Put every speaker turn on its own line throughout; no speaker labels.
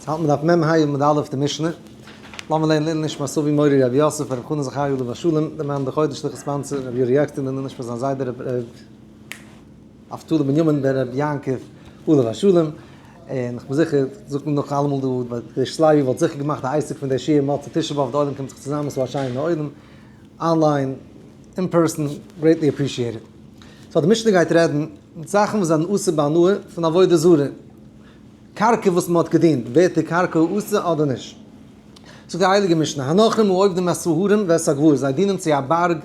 האלט מען דף מ ה עמוד א' די משנה. לאמיר לערנען לעילוי נשמת אבי מורי רבי יוסף רבי חנן זכריה עליו השלום, דער מאן דחודש לכ' ספאנסער רבי יורי עקשטיין לעילוי נשמת זיין זיידע רבי נפתלי בנימין בן רבי יעקב עליו השלום. און כ'בין זיכער, זאגט מען נאך אלעמאל דא ביי ר' סלאווי וואלט זיכער געמאכט א עסק פון די שיעור מוצאי תשעה באב, די עולם קומט זיך צוזאמען ס'איז א שיינע עולם, online, in person, greatly appreciated. So די משנה גייט רעדן זאכן וואס זענען אסור בהנאה פון עבודה זרה. קרקע וואס מען האט געדינט, ווערט די קרקע אסור אדער נישט? זאגט די הייליגע משנה, הנכרים העובדים את ההרים ואת הגבעות, זיי דינען צו א בארג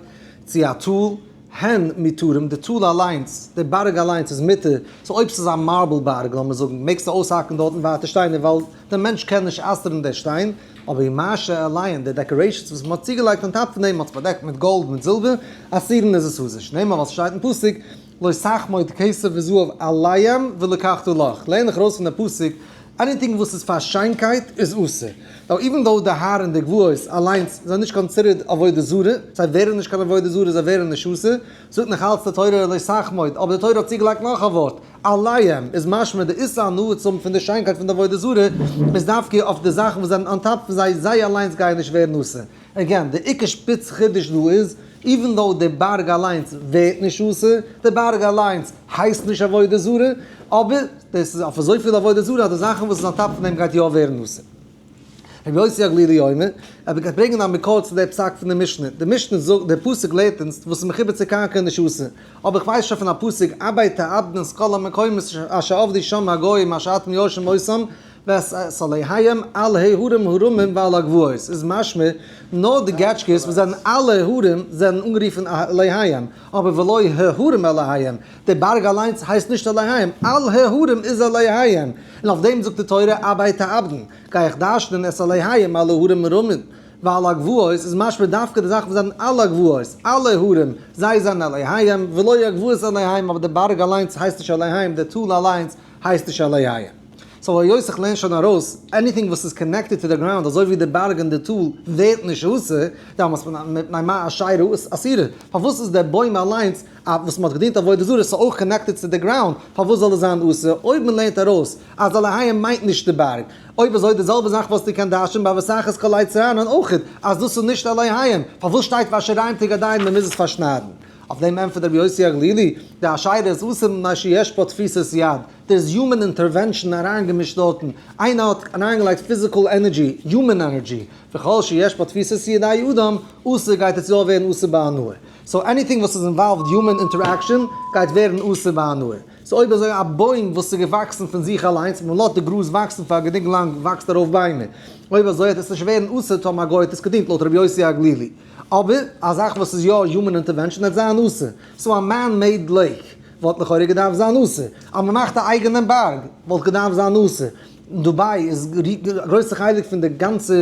צו א טאל, הן מותרים, די טאל אליינס, די בארג אליינס איז מותר, so אויב ס'איז א marble בארג לאמיר זאגן, מעגסטו אויסהאקן דארטן ווייטער שטיינער ווייל דער מענטש קען נישט אסר'ן די שטיין, אבער ומה שעליהן, די decorations וואס מען האט צוגעלייגט on top פון דעם, מען האט עס באדעקט מיט גאלד מיט זילבער, אסורין איז עס אסור, שנאמר ווייל ס'שטייט אין פסוק, לא תחמוד כסף וזהב עליהם ולקחת לך, לערן איך ארויס פון די פסוק, anything וואס איז פאר שיינקייט איז אסור. Now even though די הר און די גבעות אליינס זענען נישט considered עבודה זרה, זיי ווערן נישט קיין עבודה זרה, זיי ווערן נישט אסור, זאגט נאך אלץ די תורה לא תחמוד, אבער די תורה האט צוגעלייגט נאך א ווארט, עליהם, איז משמע די איסור הנאה צו האבן פון די שיינקייט פון די עבודה זרה איז דווקא אויף די זאכן וואס זענען on top פון זיי, זיי אליינס גייען נישט ווערן אסור. Again, די עיקר שפיץ חידוש דא איז, even though די בארג אליינס ווערט נישט אסור, די בארג אליינס הייסט נישט עבודה זרה, אבער דאס איז אויף אזויפיל עבודה זרה אז די זאכן וואס איז on top פון דעם גייט יא ווערן אסור. רבי יוסי הגלילי אומר, ער גייט ברענגען א מקור צו די פסק פון די משנה, די משנה זאגט, די פסוק לערנט אונז וואס איז מחובר צו קרקע איז נישט אסור, אבער איך ווייס שוין פון א פסוק, אבד תאבדון את כל המקומות אשר עבדו שם הגוים אשר אתם יורשים אותם, ואת אלהיהם על ההרים הרמים ועל הגבעות, איז משמע נאר די געטשקעס וואס זענען על ההרים זענען אנגערופן אלהיהם, אבער ולא ההרים אלהיהם, די בארג אליינס הייסט נישט אלהיהם, על ההרים איז אלהיהם, און אויף דעם זאגט די תורה אבד תאבדון, גיי איך דרש'נען את אלהיהם על ההרים הרמים ועל הגבעות, איז משמע דווקא די זאכן וואס זענען על הגבעות, על ההרים, זיי זענען אלהיהם, ולא הגבעות אלהיהם, אבער די בארג אליינס הייסט נישט אלהיהם, די טאל אליינס הייסט נישט אלהיהם. So היות איך לערן שוין ארויס, anything וואס איז connected to the ground אזוי ווי די בארג און די טאל ווערט נישט אסור, דאמאלס מפני מה אשירה אסורה? פארוואס איז דער בוים אליינס א וואס מ'האט געדינט עבודה זרה ס'איז אויך connected צו די ground, פארוואס זאל עס זיין אסור? אויב מ'לערנט ארויס אז אלהיהם מיינט נישט די בארג, אויב אזוי די זעלבע זאך וואלסטו געקענט דרש'ן ביי ותחת כל עץ רענן אויכעט אז דאס איז נישט אלהיהם, פארוואס שטייט והשיריים תגדעון מ'מוז עס פארשניידן? אויף דעם ענטפערט רבי יוסי הגלילי, די אשירה איז אסור מפני שיש בה תפיסת יד, דער איז human intervention אריינגעמישט דארטן, איינער האט אריינגעלייגט physical energy, human energy, וכל שיש בה תפיסת ידי אדם, אסור גייט עס יא ווערן אסור בהנאה. So anything וואס איז involved human interaction גייט ווערן אסור בהנאה. So אויב אזוי א בוים וואס איז געוואקסן פון זיך אליינס, מען לאזט די גראז וואקסן פאר גענוג לאנג וואקסט ארויף ביימער, אויב אזוי וועט עס נישט ווערן אסור טאמער א גוי האט עס געדינט לויט רבי יוסי הגלילי. אבער א זאך וואס איז יא human intervention וועט זיין אסור. So א man made lake וואלט לכאורה געדארפט זיין אסור. אז מען מאכט א אייגענעם בארג וואלט געדארפט זיין אסור. אין דובאי איז א גרויסע חלק פון די גאנצע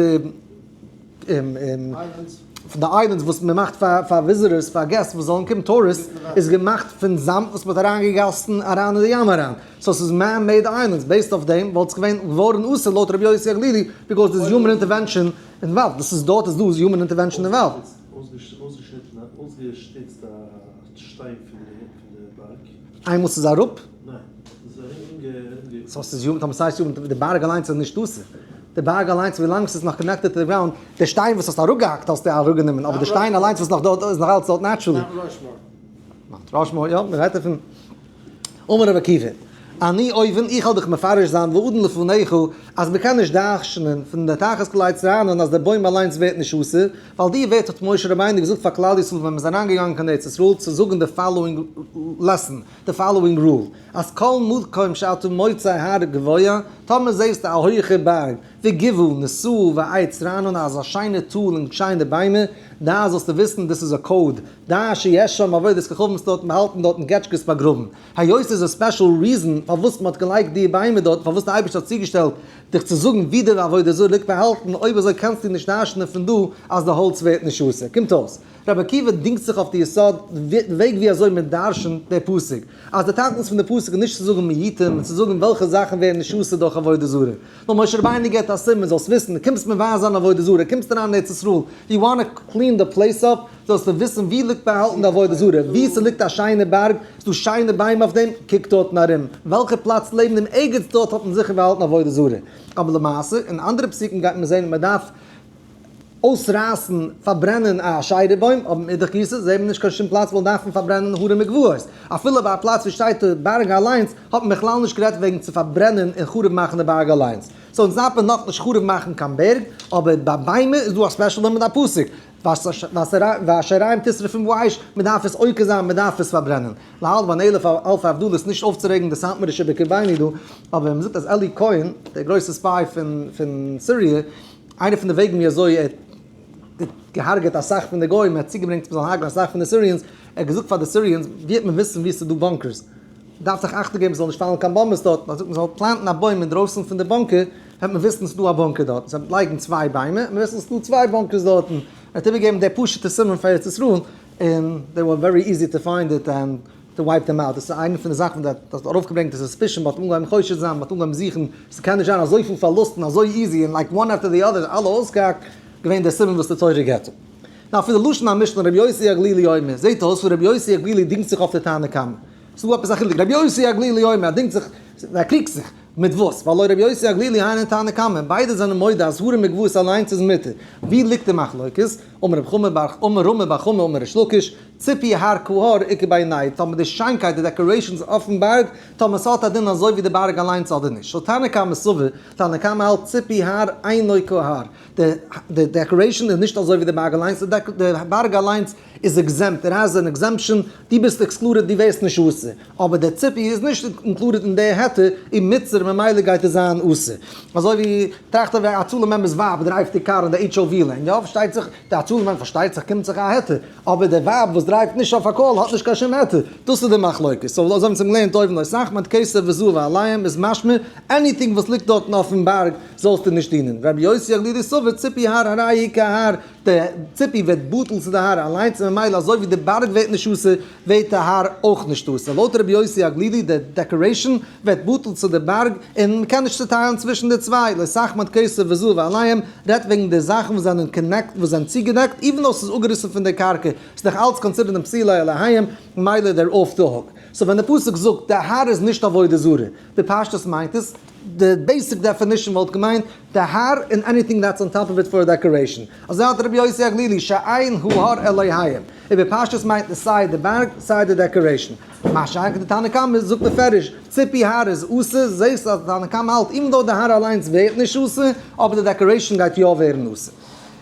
פון די islands וואס מען מאכט פאר visitors פאר געסט וואס זאלן קומען tourists איז געמאכט פון זאמד וואס מען האט אריינגעגאסן אריין אין די ים אריין. So ס'איז man made islands. Based אויף דעם וואלט עס געווען געווארן אסור לויט רבי יוסי הגלילי because דאס איז human intervention involved. דאס איז דארט איז דא human intervention involved.
אויסגעשניטן אויסגעשניצט א שטיין פון די בארג.
איינמאל ס'איז אראפ?
ניין, ס'איז ארום.
So ס'איז human, טאמער ס'הייסט human, די בארג אליינס איז נישט אסור. די בארג אליינס ווילאנג ס'איז נאך connected to the ground, די שטיין וואס האסט אראפגעהאקט האסטו אראפגענומען, אבער די שטיין אליינס וואס איז נאך דארט איז נאך אלץ דארט naturally.
Mount Rushmore.
Mount Rushmore, יא, מ'רעדט דערפון. אמר רבי עקיבא, אני אבין, איך וועל דיך מפרש זיין ואדון לפניך, אז מ'קען נישט דרש'נען פון די תחת כל עץ רענן אז דער בוים אליינס ווערט נישט אסור, ווייל די ווערט האט משה רבינו געזאגט פאר כלל ישראל ווען מ'איז אריינגעגאנגען קיין ארץ ישראל צו זאגן די following lesson, די following rule, אז כל מקום שאתה מוצא הר גבוה, טאמער זעסטו א הויכע בארג, וגבעה נסועה ועץ רענן אז א שיינע טאל און שיינע ביימער, דא זאלסטו וויסן דאס איז א code, דע שיש שם עבודת כוכבים ס'דארט באהאלטן דארטן געטשקעס באגראבן. היות ס'איז א special reason פארוואס מ'האט געלייגט די ביימער דארט, פארוואס די אייבערשטער האט צוגעשטעלט דיך צו זאגן ווי די עבודה זרה ליגט באהאלטן, אויב אזוי קענסטו נישט דרש'נען פון דא אז די האלץ ווערט נישט אסור. קומט אויס, רבי עקיבא דינגט זיך אויף די יסוד וועג ווי אזוי מען דרש'נט די פסוק, אז די תכלית פון די פסוק. פסוק איז נישט צו זאגן מיעוטים, נאר צו זאגן וועלכע זאכן ווערן נישט אסור דורך עבודה זרה. נאר משה רבינו געבט א סימן, זאלסט וויסן, דו קומסט מבער זיין עבודה זרה, קומסט אריין אין ארץ ישראל, you wanna clean the place up, זאלסטו וויסן וואו ליגט באהאלטן די עבודה זרה, וואו ס'ליגט א שיינע בארג, ס'דא שיינע ביימער אויף דעם, קוק דארטן ארום, וועלכע פלאץ לעבן דעם ערגעץ דארט האט מען זיכער באהאלטן עבודה זרה. אבער למעשה, אין אנדערע פסוקים גייט מען זען אז מ'דארף אויסרייסן, פארברענען א אשרה בוים, אבער מאידך גיסא זעהט מען נישט קיין שום פלאץ וואו דארף מען פארברענען הרים וגבעות. אפילו ביי א פלאץ וואו שטייט די בארג אליינס, האט מען בכלל נישט גערעדט וועגן צו פארברענען און חרוב מאכן די בארג אליינס. so אונז דארף מען נאכנישט חרוב מאכן קיין בערג, אבער ביי ביימער איז דא א special לימוד א פסוק, והאשרים תשרפון באש, מען דארף עס עוקר זיין, מען דארף עס פארברענען. להלן בן אלף אלפי הבדלות, נישט אויפצורעגן די סאטמארישע בקרבינו דא, אבער מען זאגט אז אלי כהן, דער גרויסער spy פון סיריע, איינע פון די וועגן ווי אזוי ער האט געהארגעט אסאך פון די גוים, ער האט צוגעברענגט צו זיין הרג'ן אסאך פון די Syrians, ער האט געזאגט פאר די Syrians, ווי וועט מען וויסן וואו עס איז דא bunkers? מ'דארף זיך אכטונג געבן ס'זאל נישט פאלן קיין באמבעס דארט, מען זאגט מען זאל פלאנטן א בוים אינדרויסן פון די bunker, וועט מען וויסן ס'איז דא א bunker דארט, זאל מען לייגן צוויי ביימער, מען וויסן ס'איז דא צוויי bunkers דארטן, ער האט איבערגעגעבן די פשוט'ע סימן פאר ארץ ישראל, און they were very easy to find it and to wipe them out, דאס איז איינע פון די זאכן וואס האט ארויפגעברענגט די suspicion, מ'האט אנגעהויבן חושד זיין, מ'האט אנגעהויבן זוכן, ס'קען נישט זיין אזויפיל פארלוסטן אזוי easy און like one after the other אלע אויסגעהאקט, געווען דער סימן וואס די תורה געבט. נאר אפילו לשון המשנה רבי יוסי הגלילי אומר, זעהט אויס ווי רבי יוסי הגלילי דינגט זיך אויף די תנא קמא. ס'דא עפעס א חילוק, רבי יוסי הגלילי אומר, ער דינגט זיך, ער קריגט זיך, מיט וואס? ווייל רבי יוסי הגלילי היינו תנא קמא, ביידע זענען מודה אז הרים וגבעות אליינס איז מותר. ווי ליגט די מחלוקת? אמר רב חמא בר אמר רמי בר חמא אמר ריש לקיש, ציפוי הר כהר איכא בינייהו, טאמער די שיינקייט די decorations אויפן בארג, טאמער ס'האט א דין אזוי ווי די בארג אליינס אדער נישט. so תנא קמא סבר, תנא קמא האלט ציפוי הר אינו כהר. די decoration איז נישט אזוי ווי די בארג אליינס, די בארג אליינס איז exempt, ער has an exemption, דו ביסט excluded, דו ווערסט נישט אסור, אבער די ציפוי איז נישט included אין די היתר, און מיתסר ממילא גייט עס זיין אסור. אזוי ווי טראכט אויף א הצלה member's ווייב דרייווט די קאר אין די HOV lane, יא פארשטייט זיך, די הצלה member פארשטייט זיך קומט זיך א היתר, אבער די ווייב וואס דרייווט נישט אויף א call האט נישט קיין שום היתר, דאס איז די מחלוקת, so אזוי ווי אונז האבן געלערנט אויבן לא תחמוד כסף וזהב עליהם איז משמע anything וואס ליגט דארטן אויפן בארג זאלסטו נישט דינען. רבי יוסי הגלילי סבר ציפוי הר הרי הוא כהר, די ציפוי ווערט בטל צו די הר אליינס און ממילא אזוי ווי די בארג ווערט נישט אסור ווערט די הר אויך נישט אסור. לויט רבי יוסי הגלילי די decoration ווערט בטל צו די בארג און מ'קען נישט צוטיילן צווישן די צוויי. לא תחמוד כסף וזהב עליהם רעדט וועגן די זאכן וואס זענען connect וואס זענען צוגעדעקט even though ס'איז אפגעריסן פון די קרקע ס'איז דאך אלץ considered דעם פסילי אלהיהם ממילא they're off the hook. so ווען די פסוק זאגט די הר איז נישט עבודה זרה בפשטות מיינט עס די basic definition וואלט געמיינט די הר און anything that's on top of it for decoration. אזוי האלט רבי יוסי הגלילי שאין ההר אלהיהם. און בפשטות מיינט עס סיי די בארג סיי די decoration. מה שאין כן די תנא קמא זאגט בפירוש ציפוי הר איז אסור, זעסט אז די תנא קמא האלט even though די הר אליינס ווערט נישט אסור, אבער די decoration גייט יא ווערן אסור.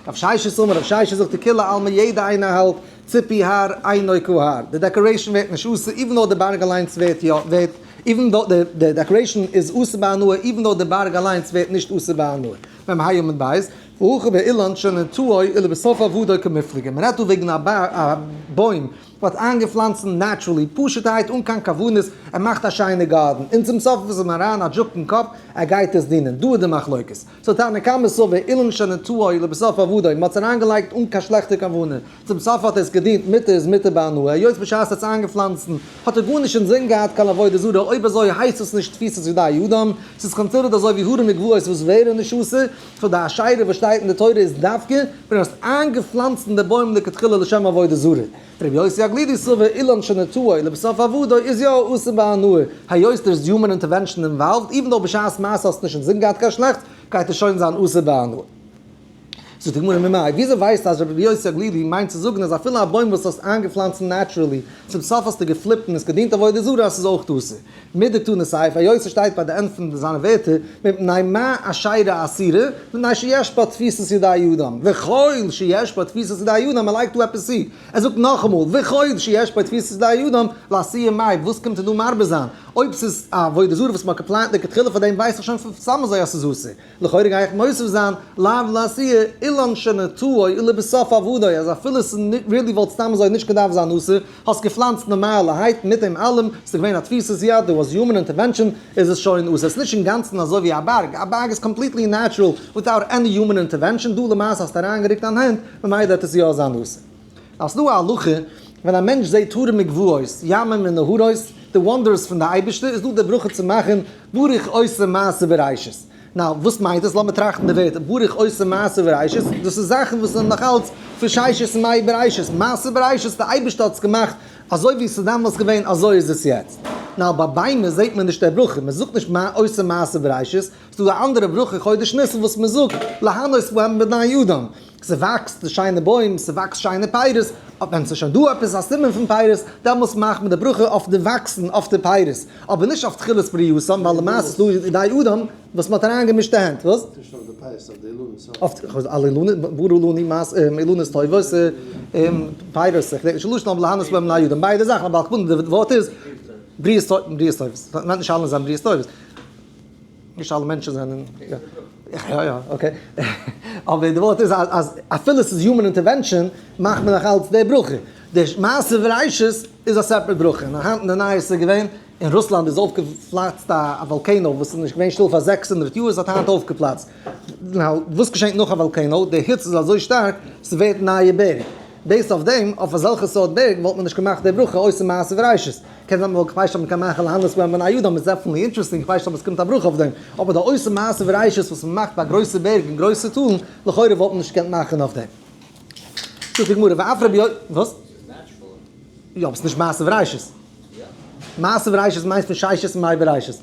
רב ששת אמר רב ששת זאגט דכולי עלמא יעדע איינער האלט ציפוי הר אינו כהר, די decoration ווערט נישט אסור even though די בארג אליינס ווערט יא ווערט even though די decoration איז אסור בהנאה even though די בארג אליינס ווערט נישט אסור בהנאה. מ"ה עמוד בית, והכא באילן שנטעו ולבסוף עבדו קמיפלגי, מען רעדט דא וועגן א בוים וואס האט איינגעפלאנצן naturally, פשוט'ערהייט אן קיין כוונות, ער מאכט א שיינע גארטן, און צום סוף איז אים אריין א דזשוק אין קאפ, ער גייט עס דינען, דא איז די מחלוקת. so תנא קמא סבר אילן שנטעו ולבסוף עבדו, מען האט עס אריינגעלייגט אן קיין שלעכטע כוונה, צום סוף האט ער עס געדינט, מותר איז מותר בהנאה, היות בשעת ער האט עס איינגעפלאנצן האט ער גארנישט אינזין געהאט קיין עבודה זרה, אויב אזוי הייסט עס נישט תפיסת ידי אדם, ס'איז considered אזוי ווי הרים וגבעות וואס ווערן נישט אסור, so די אשרה וואס שטייט אין די תורה איזדווקא ווען דו האסט איינגעפלאנצן די בוים לכתחילה לשם עבודה זרה. רבי יוסי הגלילי סבר אילן שנטעו לבסוף עבדו איז יא אסור בהנאה, היות there is human intervention involved, even though בשעת מעשה האסטו נישט אינזין געהאט קיין שלעכטס, גייט עס שוין זיין אסור בהנאה. זאגט די גמרא ממאי, וויאזוי ווייסטו אז רבי יוסי הגלילי מיינט צו זאגן אז אפילו א בוים וואס האסט איינגעפלאנצן naturally, צום סוף האסטו געפליפט און עס געדינט עבודה זרה אז ס'איז אויך אסור? מדקתני סיפא, היות ס'שטייט ביי די end פון זיינע ווערטער, מפני מה אשרה אסורה, מפני שיש בה תפיסת ידי אדם, וכל שיש בה תפיסת ידי אדם, ער לייגט דא עפעס צו, ער זאגט נאכאמאל, וכל שיש בה תפיסת ידי אדם, לאתויי מאי, וואס קומט ער דא מרבה זיין? אויב ס'איז א עבודה זרה וואס מ'האט געפלאנט לכתחילה פאר דעם ווייס איך שוין פון סתם אזוי אז ס'איז אסור. לכאורה גיי איך מוסיף זיין, לאו לאתויי, אילן שנטעו ולבסוף עבדו, אז אפילו ס'איז really וואלט סתם אזוי נישט געדארפט זיין אסור, האסט געפלאנצט נארמאלערהייט מיט דעם אלעם, ס'איז געווען א תפיסת יד, there was human intervention, איז עס שוין אסור. ס'איז נישט אינגאנצן אזוי ווי א בארג, א בארג איז completely natural without any human intervention, דא למעשה האסטו אריינגערוקט דיין הענט, ממילא וועט עס יא זיין אסור. אז ס'דא א הלכה, ווען א מענטש זעט הרים וגבעות, ימים ונהרות, די wonders פון די אייבערשטער, איז דא די ברכה צו מאכן ברוך עושה מעשה בראשית. Now, וואס מיינט עס? לאמיר טראכטן די ווערטער, ברוך עושה מעשה בראשית, דאס איז זאכן וואס זענען נאך אלץ פון ששת ימי בראשית, מעשה בראשית, די אייבערשטער האט עס געמאכט אזוי ווי עס איז דאמאלס געווען אזוי איז עס יעצט. Now, ביי ביימער זעט מען נישט די ברכה, מען זאגט נישט עושה מעשה בראשית, ס'איז דא א אנדערע ברכה חודש ניסן וואס מען זאגט להנות בהם בני אדם, ס'וואקסט די שיינע בוים, ס'וואקסט שיינע פירות, ווען ס'איז שוין דא עפעס א סימן פון פירות, דעמאלס מאכט מען די ברכה אויף די וואקסן אויף די פירות, אבער נישט אויף תחילת בריאתם, ווייל למעשה איז דא ידי אדם וואס מ'האט אריינגעמישט די הענט, וואס?
נישט אויף די פירות, אויף די אילנות.
אויף אלע אילנות, ברא לנו מעשה אילנות טובות, פירות, איך געדענק נישט די לשון, אבער להנות בהם בני אדם, ביידע זאכן, אבער על כל פנים די ווארט איז בריאות טובות, מיינט נישט אלע זענען בריאות טובות. נישט אלע מענטשן זענען, יא יא okay, אבער די ווארט איז אז אפילו ס'איז human intervention מאכט מען נאך אלץ די ברכה, די מעשה בראשית איז א separate ברכה, און היינט אין די נייעס איז געווען אין רוסלאנד איז אויפגעפלאצט א volcano וואס איז נישט געווען שטיל פאר 600 יאר, עס האט היינט אויפגעפלאצט, now וואס געשענט נאך א volcano, די היץ איז אזוי שטארק ס'ווערט נייע בערג, based אויף דעם אויף אזעלכע סארט בערג וואלט מען נישט געמאכט די ברכה עושה מעשה בראשית. קען זיין מ'וואלט כ'ווייס נישט אויב מ'קען מאכן להנות בהם בני אדם איז definitely interesting, כ'ווייס נישט אויב עס קומט א ברכה אויף דעם, אבער די עושה מעשה בראשית וואס מ'מאכט ביי גרויסע בערג און גרויסע טאלן, לכאורה וואלט מען נישט געקענט מאכן אויף דעם. זאגט די גמרא ואף רבי יו. וואס? יא אבער ס'איז נישט מעשה בראשית. מעשה בראשית מיינט פון ששת ימי בראשית.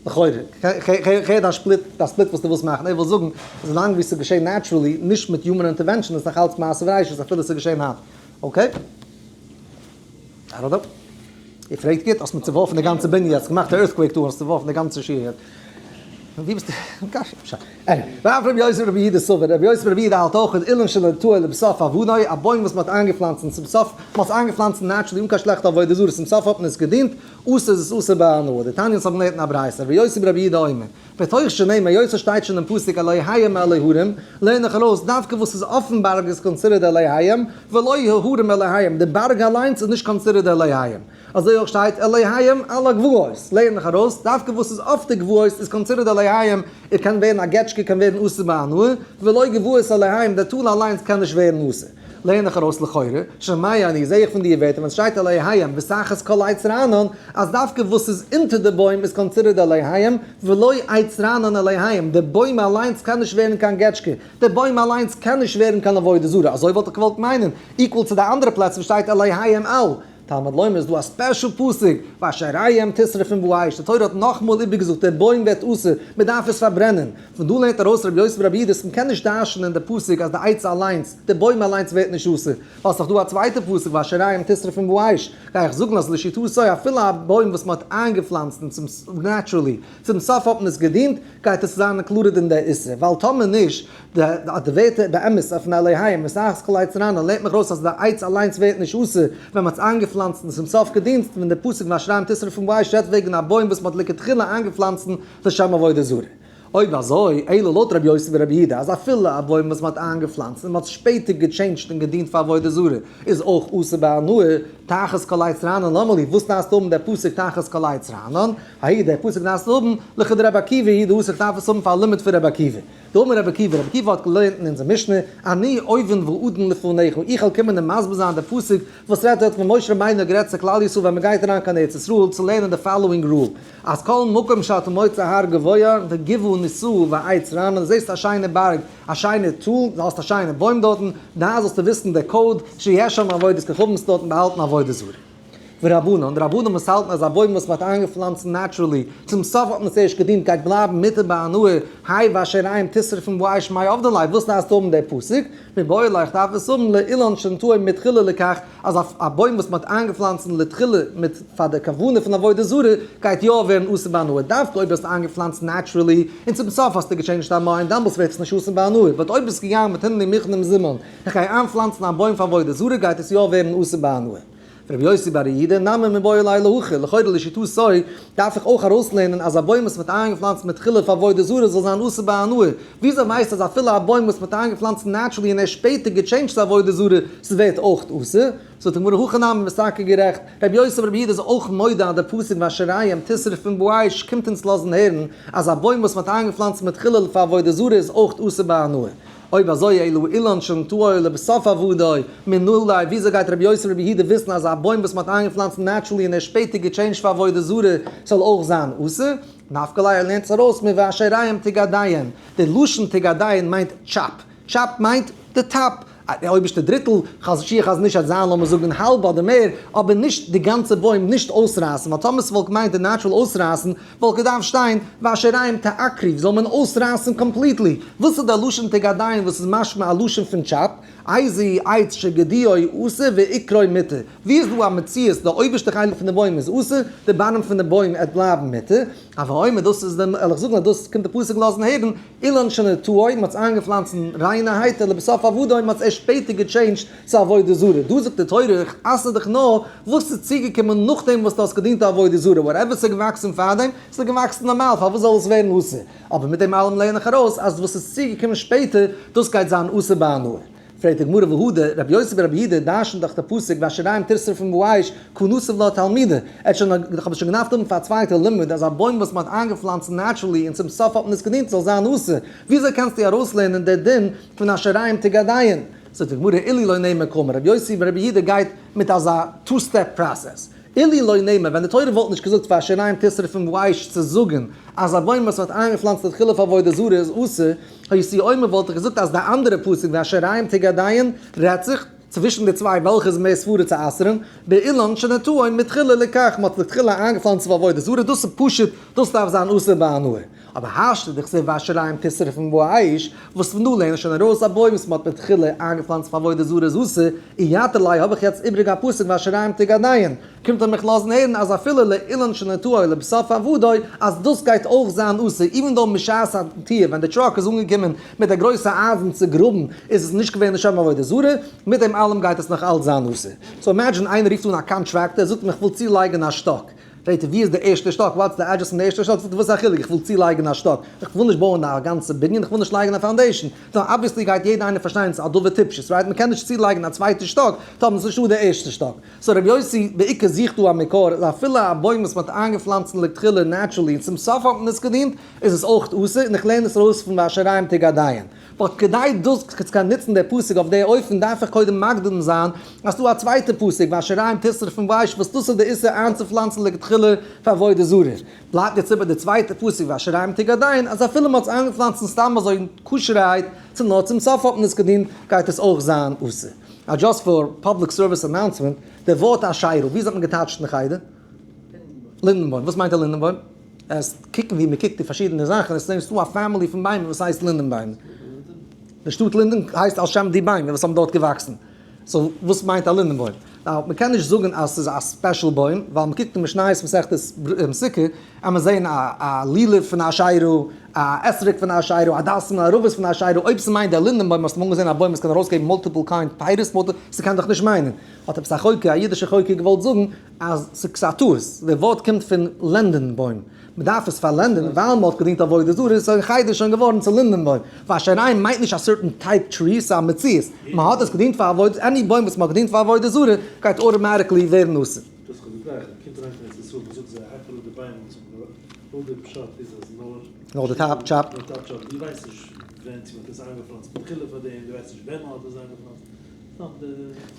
לכאורה. כ'הער דיין split, דיין split וואס דו ווילסט מאכן. איך וויל זאגן, אזוי לאנג ווי ס'איז געשען naturally, נישט מיט human intervention, איז נאך אלץ מעשה בראשית אפילו ס'איז געשען היינט. Okay? אראדא. איר פרעגט גוט, האסט מיר צעווארפן די גאנצע בנין יעצט, געמאכט א earthquake דא, האסט צעווארפן די גאנצע שיעור יעצט. ווי ביסטו? קשיא. שוין. Anyway. ואף רבי יוסי ברבי יהודה סבר, רבי יוסי ברבי יהודה האלט אויך אילן שנטעו לבסוף אבנו, א בוים וואס מען האט איינגעפלאנצט און צום סוף, מען האט עס איינגעפלאנצט naturally אן קיין שלעכטע עבודה זרה, צום סוף האט מען עס געדינט, אסור איז עס אסור בהנאה. דתניא אונז האבן געלערנט אין א ברייתא, רבי יוסי ברבי יהודה אומר. בתוך שנאמר, היות עס שטייט שוין אין פסוק אלהיהם מעלי הרים, לערן איך ארויס, דווקא וואס איז אויפן בארג איז considered אלהיהם, ולא ההרים אלהיהם, די בארג אליינס איז נישט considered אלהיהם. אזוי אויך שטייט אלהיהם על הגבעות, לערן איך ארויס, דווקא וואס איז אויף די גבעות איז considered אלהיהם, ער קען ווערן א געטשקע קען ווערן אסור בהנאה, ולא גבעות אלהיהם, די טאל אליינס קען נישט ווערן אסור. לערן איך ארויס לכאורה, שומע אני, זעה איך פון די ווערטער ווען ס'שטייט אלהיהם ותחת כל עץ רענן, אז דווקא וואס איז אונטער די בוים איז considered אלהיהם, ולא עץ רענן אלהיהם, די בוים אליינס קען נישט ווערן קיין געטשקע, די בוים אליינס קען נישט ווערן קיין עבודה זרה, אזוי וואלט איך געוואלט מיינען, equal צו די אנדערע פלעצער וואו שטייט אלהיהם על. תלמוד לומר איז דא א special פסוק, ואשריהם תשרפון באש, די תורה האט נאכאמאל איבערגעזאגט דער בוים ווערט אסור, מען דארף עס פארברענען. פון דא לערנט ארויס רבי יוסי ברבי יהודה אז מען קען נישט דרש'נען די פסוק אז די עץ אליינס, די בוים אליינס ווערט נישט אסור, ווייל ס'דאך דא א צווייטע פסוק ואשריהם תשרפון באש, גיי איך זאגן אז לשיטתו אפילו א בוים וואס מען האט איינגעפלאנצט און צום naturally צום סוף האט מען עס געדינט, גייט עס זיין included אין די איסור, ווייל טאמער נישט, די ווערטער באמת אויפן אלהיהם ותחת כל עץ רענן לערנט מיך ארויס אז די עץ אליינס ווערט נישט אסור ווען מען האט עס איינגעפלאנצט און צום סוף געדינט, ווען די פסוק ואשריהם תשרפון באש רעדט וועגן א בוים וואס מען האט לכתחילה איינגעפלאנצט לשם עבודה זרה. אויב אזוי, אלא לויט רבי יוסי ברבי יהודה אז אפילו א בוים וואס מען האט איינגעפלאנצט און מען האט שפעטער געטשעינדזשט און געדינט פאר עבודה זרה איז אויך אסור בהנאה, תחת כל עץ רענן למה לי, וואס דארפסטו האבן דער פסוק תחת כל עץ רענן? האי דער פסוק דארפסטו האבן לכדרבי עקיבא היא דאסור דארף עס האבן פאר א לימוד פון רבי עקיבא. דאמר רבי עקיבא, רבי עקיבא האט געלערנט אין אונזער משנה, אני אובן ואדון לפניך, איך וועל קומען און מסביר זיין די פסוק וואס רעדט דארט ווען משה רבינו האט גערעדט צו כלל ישראל ווען מען גייט אריין קיין ארץ ישראל צו לערנען די following rule, אז כל מקום שאתה מוצא הר גבוה וגבעה נסועה ועץ רענן, זעסט א שיינע בארג, א שיינע טאל, דו האסט א שיינע בוים דארטן, דא זאלסטו וויסן די code, שיש שם עבודת כוכבים ס'דארטן באהאלטן עבודה זרה. ורבנן, די רבנים וואס האלטן אז א בוים וואס מ'האט איינגעפלאנצט naturally, צום סוף האט מען עס ערשט געדינט גייט בלייבן מותר בהנאה, האי ואשריהם תשרפון באש מאי עבדי ליה, וואס דארפסטו האבן די פסוק? מיבעי ליה איך דארף עס האבן לאילן שנטעו מתחילה לכך, אז א בוים וואס מ'האט איינגעפלאנצן לתחילה מיט פאר די כוונה פון עבודה זרה גייט יא ווערן אסור בהנאה, דווקא אויב האסטו איינגעפלאנצט naturally און צום סוף האסטו געטשעינדזשט א mind דאמאלס ווערט עס נישט אסור בהנאה, but אויב ביסט געגאנגען מיט הנני מוכן ומזומן איך גיי איינפלאנצן א בוים פאר עבודה זרה גייט עס יא ווערן אסור בהנאה. רבי יוסי בר יהודה, נמי מיבעי ליה להכי, לכאורה לשיטתו דארף איך אויך ארויסלערנען אז א בוים וואס מ'האט איינגעפלאנצט מתחילה פאר עבודה זרה זאל זיין אסור בהנאה, וויאזוי ווייסט אז אפילו א בוים וואס מ'האט איינגעפלאנצט naturally און ערשט שפעטער געטשעינדזשט צו עבודה זרה, ס'ווערט אויך אסור? זאגט די גמרא הכי נמי ביסט טאקע גערעכט, רבי יוסי ברבי יהודה איז אויך מודה אז די פסוק ואשריהם תשרפון באש קומט אונז לאזן הערן אז א בוים וואס מ'האט איינגעפלאנצט מתחילה פאר עבודה זרה איז אויך אסור בהנאה. אויב אזוי אלא אילן שנטעו לבסוף עבדו מנא ליה, וויאזוי גייט רבי יוסי ברבי יהודה וויסן אז א בוים וואס מ'האט איינגעפלאנצט naturally און ערשט שפעטער געטשעינדזשט פאר עבודה זרה זאל אויך זיין אסור? נפקא ליה ער לערנט עס ארויס מואשירים תגדעון, די לשון תגדעון מיינט chop, chop מיינט די top, די אויבערשטע דריטל, חז ש חז נישט אז זיין לאמיר זאגן האלב אדער מער, אבער נישט די גאנצע בוים נישט אויסרייסן, ווייל טאמער ס'וואלט געמיינט די natural אויסרייסן וואלט געדארפט שטיין ואשריהם תעקרו זאל מען אויסרייסן completely, וואס איז די לשון תגדעון וואס איז משמע א לשון פון chop, איזהו עץ שגדיעו אסור ועיקרו מותר, ווי איז דא א מציאות די אויבערשטע חלק פון די בוים איז אסור, די bottom פון די בוים עט בלייבן מותר, הוי אומר דאס איז די, וועל איך זאגן אז דאס קומט די פסוק לאזן הערן, אילן שנטעו, מען האט עס איינגעפלאנצן ריינערהייט, ולבסוף עבדו, מען האט עס ערשט שפעטער געטשעינדזשט צו עבודה זרה, דא זאגט די תורה איך אסר דיך נאר וואס איז צוגעקומען נאכדעם וואס דו האסט געדינט די עבודה זרה, whatever ס'איז געוואקסן פארדעם, ס'איז געוואקסן נארמאל, פארוואס זאל עס ווערן אסור? אבער מיט דעם אלעם לערן איך ארויס אז וואס איז צוגעקומען שפעטער, דאס גייט זיין אסור בהנאה. פרעגט די גמרא והא דרבי יוסי ברבי יהודה דרשנ'ט דאך די פסוק והשיריים תשרפון באש קא נסיב לה תלמודא, ער האט שוין איך האב עס שוין געדארפט האבן פאר א צווייטע לימוד אז א בוים וואס מען האט איינגעפלאנצט naturally און צום סוף האט מען עס געדינט זאל זיין אסור, וויאזוי קענסטו ארויסלערנען די דין פון השיריים תגדעון? זאגט די גמרא אילו לא נאמר קאמר רבי יוסי ברבי יהודה גייט מיט אזא two step process, אילו לא נאמר ווען די תורה וואלט נישט געזאגט והשיריים תשרפון באש צו זאגן אז א בוים וואס האט איינגעפלאנצט לתחילה פאר עבודה זרה איז אסור, הייתי אומר וואלט איך געזאגט אז די אנדערע פסוק והשיריים תגדעון רעדט זיך צווישן די צוויי וועלכע איז מער סברה צו אסר'ן, באילן שנטעו מתחילה לכך, מ'האט לכתחילה איינגעפלאנצט פאר עבודה זרה, דאס איז פשוט, דאס דארף זיין אסור בהנאה. אבער השתא דכתיב והשיריים תשרפון באש, וואס פון דא לערן איך שוין ארויס א בוים וואס מ'האט מתחילה איינגעפלאנצט פאר עבודה זרה איז אסור, אייתר ליה האב איך יעצט איבריג א פסוק והשיריים תגדעון, קומט ער מיך לאזן הערן אז אפילו לאילן שנטעו לבסוף עבדו אז דאס גייט אויך זיין אסור even though משעת הנטיעה ווען די truck איז אנגעקומען מיט די גרויסע אייזן צו גראבן איז עס נישט געווען לשם עבודה זרה, מיט דעם אלעם גייט עס נאך אלץ זיין אסור. so imagine איינער רופט אן א contractor זאגט אים איך וויל צולייגן א שטאק, פרעגט ער ווי איז די ערשטע שטאק, what's די address פון די ערשטע שטאק, זאגט ער וואס איז א חילוק איך וויל צולייגן א שטאק, איך וויל נישט בויען א גאנצע בנין, איך וויל נישט לייגן א foundation, so obviously גייט יעדער איינער פארשטיין ס'איז א דבר טיפשות, right? מ'קען נישט צולייגן א צווייטע שטאק טאמער ס'איז נישטא די ערשטע שטאק. so רבי יוסי בעיקר זוכט דא א מקור אז אפילו א בוים וואס מ'האט איינגעפלאנצט לכתחילה naturally און צום סוף האט מען עס געדינט איז עס אויך אסור און איך לערן עס ארויס פון והשיריים תגדעון. but כדי דאס צו קענען נוצן די פסוק אויף די אופן דארף איך קודם מקדים זיין אז ס'דא א צווייטע פסוק והשיריים תשרפון באש וואס דאס איז די איסור איינצופלאנצן לכתחילה פאר עבודה זרה. בלייבט יעצט איבער די צווייטע פסוק והשיריים תגדעון אז אפילו מ'האט עס איינגעפלאנצט סתם אזוי כשר'ערהייט צו נאר צום סוף האט מען עס געדינט גייט עס אויך זיין אסור. א just for public service announcement, די ווארט אשירה, ווי אזוי האט מען געטייטשט אין חדר? לינדענבוים. וואס מיינט א לינדענבוים? עס קוקן ווי מען קוקט די פארשידענע זאכן, עס איז דא א family פון ביימער וואס הייסט לינדענביימער. די שטאט לינדען הייסט על שם די ביימער וואס האבן דארט געוואקסן. so וואס מיינט א לינדענבוים? now מען קען נישט זאגן אז ס'איז א special בוים, ווייל מען קוקט אין משניות מסכת סוכה, אז מען זעהן א לולב פון אשירה, א אתרוג פון אשירה, הדסים און ערבות פון אשירה, אויב ס'מיינט דער לינדענבוים האסטו אמאל געזעהן א בוים וואס קען ארויסגעבן multiple kind פירות multi, ס'קען דאך נישט מיינען. האט עפעס א חוקר, א אידישער חוקר געוואלט זאגן אז ס'איז א טעות, די ווארט קומט פון לענדענבוים, מ'דארף עס פארלענדען ווייל מ'האט געדינט עבודה זרה איז שוין חדר שוין געווארן צו לינדענבוים, והשיריים מיינט נישט א certain type tree, ס'איז א מציאות, מ'האט עס געדינט פאר עבודה, any בוים וואס מ'האט געדינט פאר עבודה זרה גייט automatically ווערן אסור.
דאס כ'האב געטראכט, מען קומט אריין קיין ארץ ישראל, מען זאגט זיי האק אראפ די ביימער וואס האבן געוואלט, די פשט איז אז נאר
נאר די top chop.
נאר top chop, דו ווייסט נישט ווען צו מען האט עס איינגעפלאנצט מתחילה פאר דעם, דו ווייסט נישט ווען מען האט עס איינגעפלאנצט, סתם די.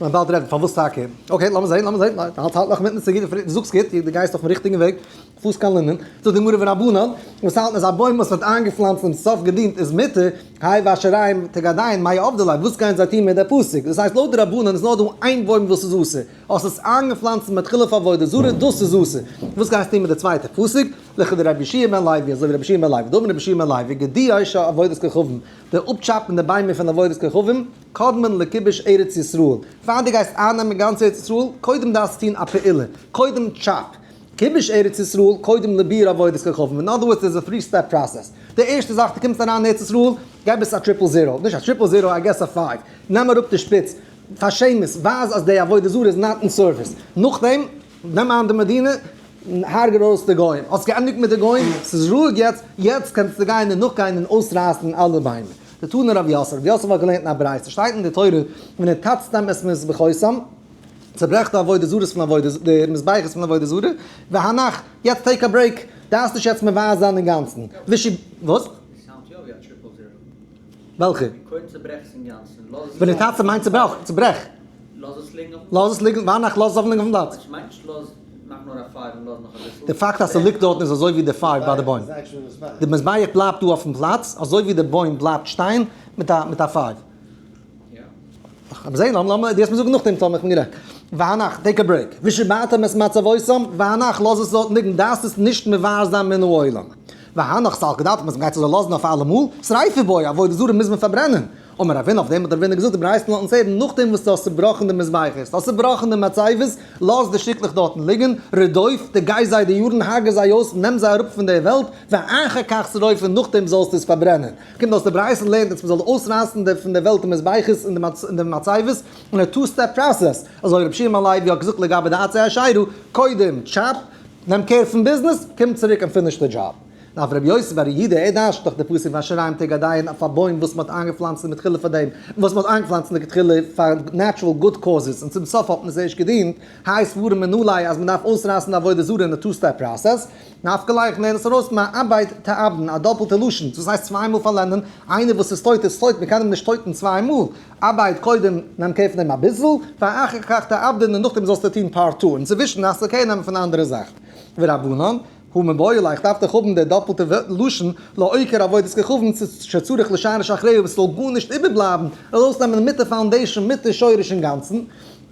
מען באלד רעדן פארוואס טאקע. okay לאמיר זעהן לאמיר זעהן, האלט האלט נאך מיטן סוגיא, דו זאגסט גוט, דו גייסט אויפן ריכטיגן וועג, פארסט קיין לינדען, זאגט די גמרא ורבנן, וואס האלטן אז א בוים וואס האט איינגעפלאנצט און סוף געדינט איז מותר, האי והשיריים תגדעון מאי עבדי ליה, וואס גייען זיי טון מיט די פסוק? דאס הייסט לויט די רבנן איז נאר דא איין בוים וואס איז אסור, האסט עס איינגעפלאנצט מתחילה פאר עבודה זרה, דאס איז אסור. וואס גייסטו טון מיט די צווייטע פסוק? לכדרבי יהושע בן לוי, אזוי ווי רבי יהושע בן לוי, דאמר רבי יהושע בן לוי, גדיעה של עבודת כוכבים, די אפטשאפן די ביימער פון עבודת כוכבים, קודמין לכיבוש ארץ ישראל, פאר דו גייסט אייננעמען גאנץ ארץ ישראל, קודם דארפסטו טון א פעולה, קודם chop, כיבוש ארץ ישראל, קודם לביעור עבודת כוכבים, in other words איז א three step process, די ערשטע זאך דו קומסט אריין אין ארץ ישראל, געב עס א triple zero, נישט א triple zero, I guess א five, נעם אראפ די שפיץ, פארשעם עס, ווייז אז די עבודה זרה איז not in service, נאכדעם נעם איין די מדינה, הרג'ע ארויס די גוים, האסט געענדיגט מיט די גוים, ס'איז רואיג יעצט, יעצט קענסטו גיין און נאכגיין און אויסרייסן אלע ביימער. דתני רב יוסף, רב יוסף האט געלערנט אין א ברייתא, שטייט אין די תורה, ונתצתם את מזבחותם, צעברעכט די עבודה זרות פון עבודה, די מזבחות פון עבודה זרה, והנח, יעצט take a break, דארפסט נישט יעצט מבער זיין אינגאנצן, ווישי, וואס?
sound יא ווי א triple zero.
וועלכע? ונתצה מיינט צוברעך, צוברעך. לאז עס ליגן, והנח לאז עס אויפן ליגן אויפן פלאץ. די פאקט אז ס'ליגט דארטן איז אזוי ווי די פייער ביי די בוים. די מזבח בלייבט דא אויפן פלאץ, אזוי ווי די בוים בלייבט שטיין מיט א מיט א פייער. לאמיר זעהן, לאמיר, דו וועסט מיר זאגן נאכדעם טאמער איך בין גערעכט. והנח, take a break. ושברתם את מצבותם, והנח, לאז עס דארטן ליגן, דארפסט עס נישט מבער זיין מן העולם. והנח סלקא דעתך אז מ'גייט עס אזוי לאזן אויף אלעמאל, שריפה בעי, עבודה זרה מוז מען פארברענען. אמר רבינא, אויף דעם האט רבינא געזאגט, די ברייתא לאזט אונז הערן, נאכדעם וואס דו האסט צובראכן די מזבחות, האסט צובראכן די מצבות, לאז די שטיקלעך דארטן ליגן, רדוף, די גיי זיי די יארן, הרגע זיי אויס, נעם זיי אראפ פון דער וועלט, ואחר כך שרוף און נאכדעם זאלסטו עס פארברענען. קומט אויס די ברייתא לערנט אונז מ'זאל אויסרייסן די פון די וועלט די מזבחות און די מצבות, אין א two step process, אזוי רבי שמעון הלוי האט געזאגט לגבי די עצי אשרה, קודם chop, נעם care פון ביזנעס, קום צוריק און finish די דזשאב. אויף רבי יוסי בר יהודה, ער דרש'נט דאך די פסוק ואשרים תגדעון אויף א בוים וואס מ'האט איינגעפלאנצט מתחילה פאר דעם, וואס מ'האט איינגעפלאנצט לכתחילה פאר natural good causes און צום סוף האט מען עס ערשט געדינט, האי סברא מנא ליה אז מ'דארף אויסרייסן די עבודה זרה אין א two step process. נפקא ליה איך לערן עס ארויס מאבד תאבדון, א דאפלטע לשון, דאס הייסט צוויי מאל פארלענדען, איינער וואס איז טויט איז טויט, מ'קען אים נישט טויטן צוויי מאל, אבד קודם נעם care פון אים אביסל, ואחר כך תאבדון און נאכדעם זאלסטו טון part two, אינצווישן דארפסטו care נעמען פון אנדערע זאכן. ורבנן, הא מיבעי ליה, איך דארף דאך האבן די דאפלטע לשון, לעוקר עבודת כוכבים שצריך לשרש אחריה וואס ס'זאל גארנישט איבערבלייבן, ארויסנעמען מיט די foundation מיט די שורש אינגאנצן,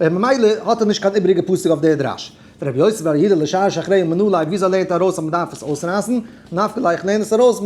ממילא האט ער נישט קיין איבעריגע פסוק אויף די דרש. רבי יוסי בר יהודה לשרש אחריה מנא ליה, וויאזוי לערנט ער ארויס אז מ'דארף עס אויסרייסן? נפקא ליה, איך לערן עס ארויס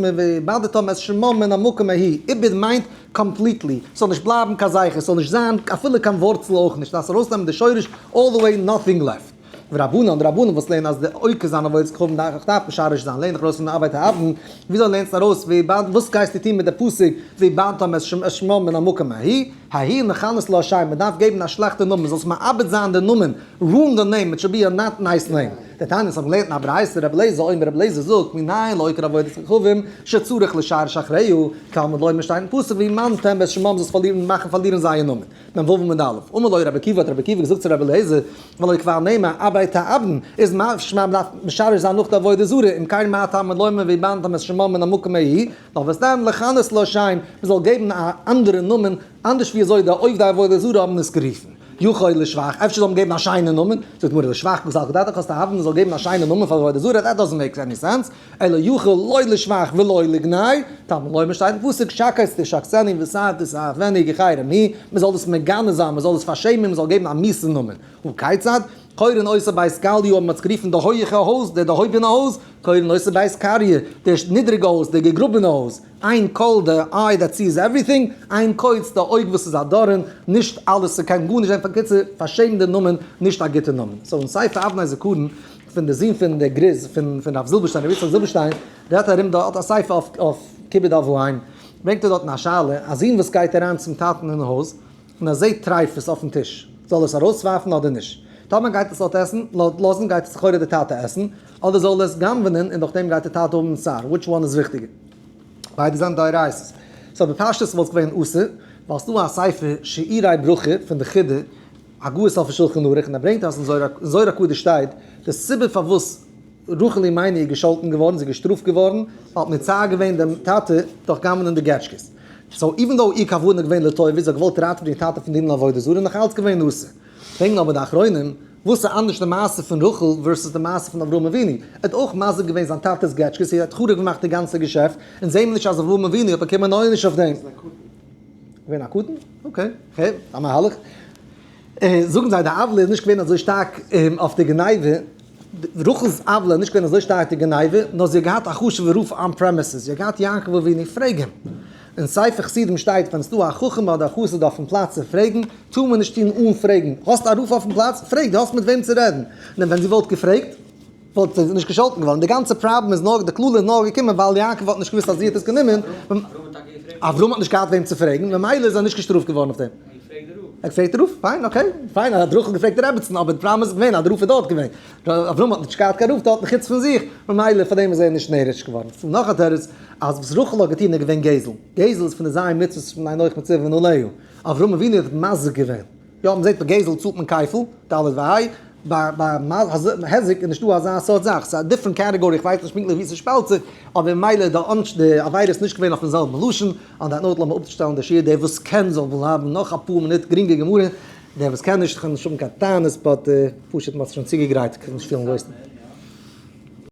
מואבדתם את שמם מן המקום ההוא, איבוד מיינט completely, ס'זאל נישט בלייבן קיין זכר, ס'זאל נישט זיין אפילו קיין ווארצל אויך נישט, דארפסט ארויסנעמען די שורש all the way nothing left. ורבנן, די רבנן וואס לערנען אז די עוקר זיין עבודת כוכבים דארף איך דארף משרש זיין, לערן איך ארויס פון אבד תאבדון, וויאזוי לערנסטו ארויס ואבד, וואס גייסטו טון מיט די פסוק ואבדתם את שמם מן המקום ההוא, ההוא לכנות לה שם, מען דארף געבן א שלעכטע נאמען, זאלסט מאבד זיין די נאמען, ruin the name, it should be a not nice name. דתניא האט געלערנט אין א ברייתא, רבי אליעזר אומר, רבי אליעזר זאגט, מנין לעוקר עבודת כוכבים, שצריך לשרש אחריה, תלמוד לומר שטייט אין פסוק ואמנתם את שמם זאלסט פארלירן מאכן פארלירן זייער נאמען. מ"ו עמוד א'. אמר לו רבי עקיבא האט רבי עקיבא געזאגט צו רבי אליעזר, והלא כבר נאמר אבד תאבדון, איז משמע מ'דארף משרש זיין נאך די עבודה זרה, אם כן מה תלמוד לומר ואבדתם את שמם מן המקום ההוא, נאר וואס דען לכנות לה שם, מ'זאל געבן א אנדערע נאמען, אנדערש ווי אזוי די עובדי עבודה זרה האבן עס גערופן. יכול לשבח, אפשר זאל מען געבן א שיינע נאמען, זאגט גמרא לשבח קא סלקא דעתך האסט א הבנה מ'זאל געבן א שיינע נאמען פאר עבודה זרה, that doesn't make any sense, אלא יכול לא לשבח ולא לגנאי, תלמוד לומר שטייט אין פסוק שקץ תשקצנו ותעב תתעבנו כי חרם הוא, מ'זאל דאס מגנה זיין, מ'זאל דאס פארשעמען, מ'זאל געבן א מיאוס'ן נאמען. הא כיצד? קורין אותו בית גליא האט מען עס גערופן די הויעכע הויז, די דערהויבענע הויז, קורין אותו בית קריא, די נידריגע הויז, די געגראבענע הויז, עין כל די eye that sees everything, עין קוץ די אויג וואס איז א דארן, נישט אלעס ס'קען גארנישט זיין בקיצור פארשעם די נאמען, נישט א גוטע נאמען. so אין ספר אבני זכרון פון די זון פון די גריז פון פון רב זילבערשטיין רבי יצחק זילבערשטיין רעדט ארום דארט א ספר אויף אויף כיבוד אב ואם ברענגט ער דארטן א שאלה א זון וואס גייט אריין צום טאטן אין הויז און ער זעט טרייפות אויפן טיש, זאל ער עס ארויסווארפן אדער נישט? טאמער גייט עס דארט עסן, לאזן גייט עס לכאורה די טאטע עסן, אדער זאל ער עס גנב'נען און נאכדעם גייט די טאטע האבן צער, which one איז וויכטיגער? ביידע זענען דאורייתא'ס. so בפשטות וואלט עס געווען אסור, ווייל ס'דא א ספר שעירי ברכה פון די חידא, הגהות אויפן שלחן ערוך, און ער ברענגט אז אין זוהר הקדוש שטייט, די סיבה פארוואס רחל אמנו איז געשאלטן געווארן, זי איז געשטראפט געווארן, ווייל האט מצער געווען דעם טאטע דורך גנב'נען די געטשקעס. so even though איר כוונה איז געווען לטובה, זי האט געוואלט ראטעווען איר טאטע פון דינען עבודה זרה, נאך אלץ געווען אסור. פרעגן אבער די אחרונים, וואס איז אנדערש די מעשה פון רחל versus די מעשה פון אברהם אבינו? ער האט אויך מזיק געווען זיין טאטע'ס געטשקעס, ער האט חרוב געמאכט די גאנצע געשעפט, און זעהן מיר נישט אז אברהם אבינו האט באקומען עונש אויף דעם. געווען א קטן? okay, כ'הער, א מהלך. זאגן זיי די עוולה איז נישט געווען אזוי שטארק אויף די גניבה, רחל'ס עוולה איז נישט געווען אזוי שטארק די גניבה, נאר זי האט געהאט א חשוב'ע רב on premises, זי האט געהאט יעקב אבינו, פרעג אים. אין ספר חסידים שטייט ווען ס'דא א חכם אדער א חסיד אויפן פלאץ צו פרעגן, טאר מען נישט טון אן פרעגן. האסט א רב אויפן פלאץ, פרעג, דו האסט מיט וועם צו רעדן. נאר ווען זי וואלט געפרעגט, וואלט זי נישט געשאלטן געווארן. די גאנצע פראבלעם איז נאר, די קללה איז נאר געקומען ווייל יעקב האט נישט געוואוסט אז זי האט עס גענומען. אברהם האט נישט געהאט וועם צו פרעגן, ממילא איז ער נישט געשטראפט געווארן אויף דעם. ער געפרעגט די רב, פיין okay, פיין האט רחל געפרעגט די רעבעצן, אבער די פראבלעם איז געווען אז די רב איז דארט געווען, אברהם האט נישט געהאט קיין רב דארטן חוץ פון זיך, ממילא פאר דעם איז ער נישט נענש געווארן. ס'איז נאך א תירוץ אז וואס רחל האט געטון איז געווען גזל, גזל איז פון די ז' מצוות פון אנכי מצוין עליה, אברהם אבינו האט מזיק געווען, יא מ'זעט ביי גזל צאלט מען כפל, ד' וה'. ביי היזק איז נישטא אזא סארט זאך, ס'איז א different category, איך ווייס נישט פונקטליך ווי ס'שפעלט זיך, אבער ממילא די עונש די עבירה איז נישט געווען אויפן זעלבן לשון, on that note לאמיר אפשטעלן די שיעור, דער וואס קען זאל בלייבן נאך אפאר מינוט גרינגע גמרא, דער וואס קען נישט, כ'האב נישט האבן קיין טענות but פשוט מ'האט זיך שוין צוגעגרייט, כ'וויל נישט פילן wasted.